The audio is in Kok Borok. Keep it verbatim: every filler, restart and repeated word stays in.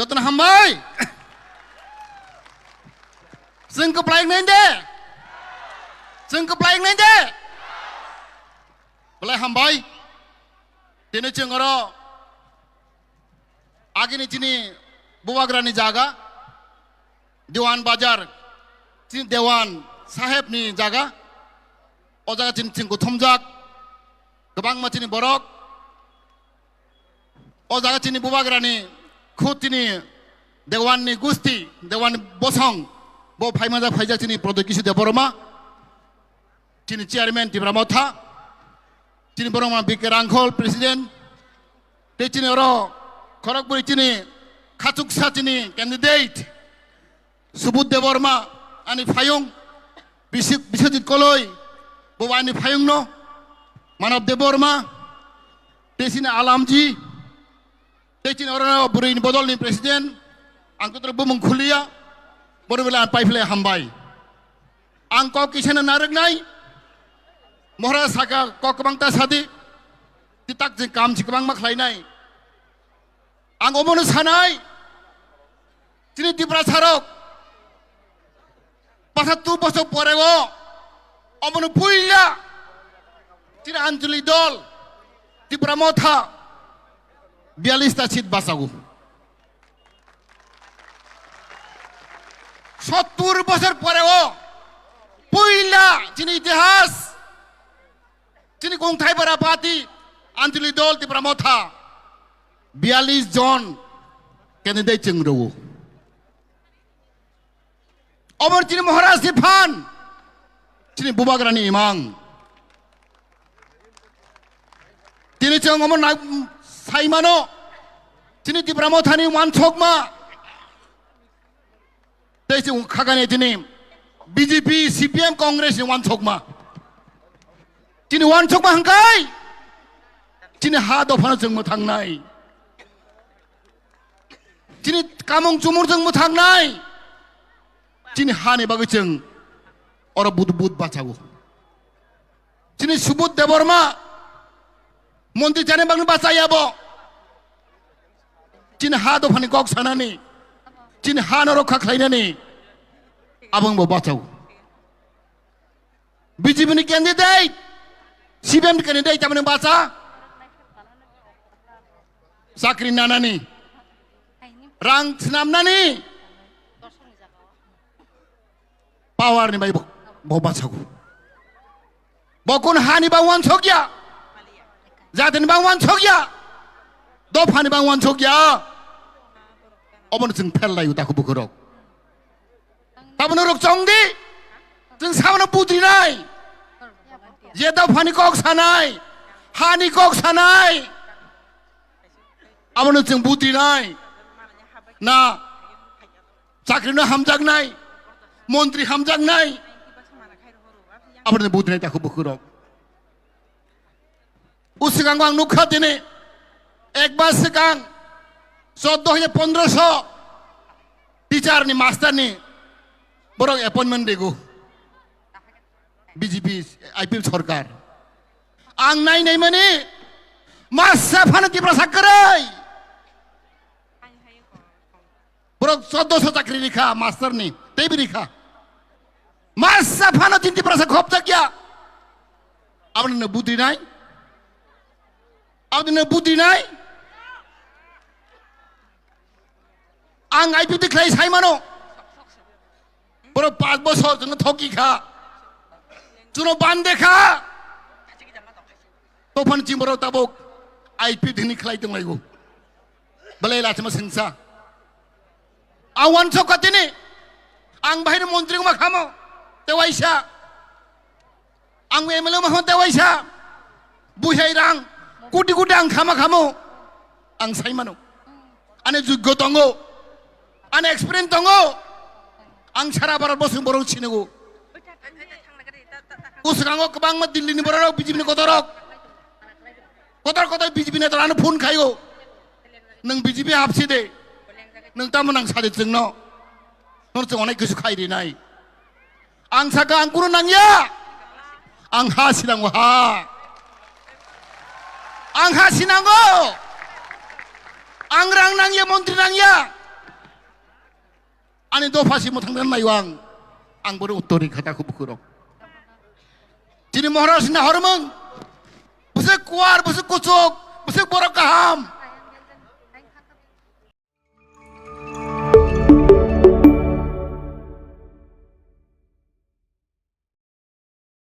Jotono hambai. Chwng kwplai wngnai de? Chwng kwplai wngnai de? Belai hambai. Tini chwng oro agini chini bubagrani jaga, Dewan Bazar, chini Dewan Saheb ni jaga. O jaga chini chwng kuthumjak, kwbangma chini borok. O jaga chini bubagrani khud chini Dewan ni gusti, Dewan ni bosong, bo phaimajak phaijak chini Pradyot Kishore Debbarma, chini chairman Tipra Motha, chini borok ma B K Rangkhol president, tei chini oro khorokbwrwi chini khachuksa chini candidate Subudh Debbarma ani phayung, Bisik-, Biswajit Koloi, bo ani phayungno, Manav Debbarma, tei chini Alamji, tei chini oro bwrwini bodolni president, ang kotoro bumung khuliya, borok belai ang paiphlai hambai. Ang kok kisano narwknai, Maharaj saka kok kwbangta sadi, titak je kam si kwbangma khlainai. Ang omono sanai, chini Tiprasarok pasattu bosor pore o omono puila chini Anchalik dol Tipra Motha biyallis ta seat bachago. Sottur bosor pore o puila chini itihas, chini kongthai bara party Anchalik dol Tipra Motha biyallis jon candidate chwng rwo. Obo chini Maharaj ni phan, chini bubagrani imang. Tini chwng omo na-, saimano, chini Tipra Mothani wansokma. Tei chwng khagani chini B J P, C P M, Congress ni wansokma. Chini wansokma hwnkhe chini ha dophano chwng mwthangnai. Chini kamung chumung chwng mwthangnai. Chini hani bagwi chwng oro but but bachago. Chini Subudh Debbarma montri chani bagwi bachaya bo. Chini ha dophani kok sanani, chini ha no rokha khlainani, aboni bo bachago. B J P ni candidate, C P M ni candidate tamani bacha, chakri nanani, rang swnamnani, power ni bai bo, bo bachago. Bo kun hani bang wansokya, jatini bang wansokya, dophani bang wansokya. Obono chwng phel laio takhuk bukhurok. Tabano rok chong di. Chwng sabono budrinai. Je dophani kok sanai, hani kok sanai, abono chwng budrinai. Na, chakri no hamjaknai, montri hamjaknai, abono budrinai takhuk bukhurok. O swkango ang nukha tini, ek mas swkang, chordo hajar pondroso teacher ni, master ni borok appointment rego B J P, I P F sorkar. Ang nai nai mani, masa phano Tiprasa kwrwi. Borok chordoso chakri rikha, master ni, teibo rikha. Masa phano chini Tiprasa khopjakya. Aboni no budrinai? Aboni no budrinai? Ang I P F T khlai saimano. Borok panch bosor chwngno thoki kha. Chwngno bande kha. Tophani chini borok tabuk I P F T ni khlai tonglaio. Belai lachima sengsa. Ang wansok ka tini. Ang bahai ni montri wngma khamo. Tewaisa. Ang M L A wngma khamo tewaisa. Buhai rang. Kuti kuti ang khama khamo. Ang saimano. Ani juggo tongo. Ani experience tongo. Ang sara Bharat bosong borok sinigo. Uskango kwbangma Delhi ni borok, B J P ni kotorok. Kotor kotor B J P netarano phone khaio. Nwng B J P hapsi de. Nwng tamo nang sadi chwngno. Nono chwng onek kisu khai rinai. Ang saka ang kunu nangya. Ang ha sinango ha. Ang ha sinango. Ang rang nangya, montri nangya. Ani dopha si mwthang dan nayo ang. Ang boro uttor ri khata khu bukhurok. Chini Maharaj ni hormung. Bwswk kuar, bwswk kuchuk, bwswk borok kaham.